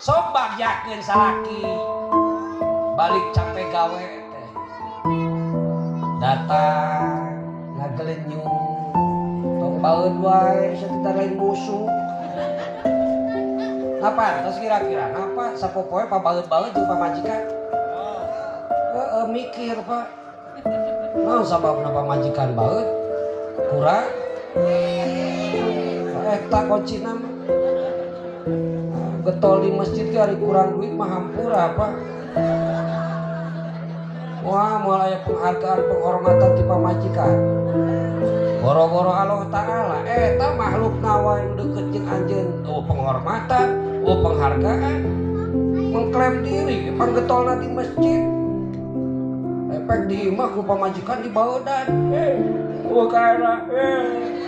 Sok bagjakeun salaki. Balik capek gawe teh. Datang ngagelenyung. Tong baeud wae, saeutik lain musuh. Napa? Terus kira-kira napa sapopoe pabaeud-baeud jeung pamajikan? Heeh, mikir, Pak. Naon sababna pamajikan baeud? Kurang eta kuncina mah. Getol di masjid ge ari kurang duit mah hampura, Pak. Wah, moal aya penghargaan penghormatan ti pamajikan. Boro-boro Allah Ta'ala, eta makhluk wae nu deukeut jeung anjeun, oh penghormatan, oh penghargaan. Mengklaim diri, panggetolna di masjid. Efek di imah ku pamajikan dibaeudan. Eh, oh kaera, eh.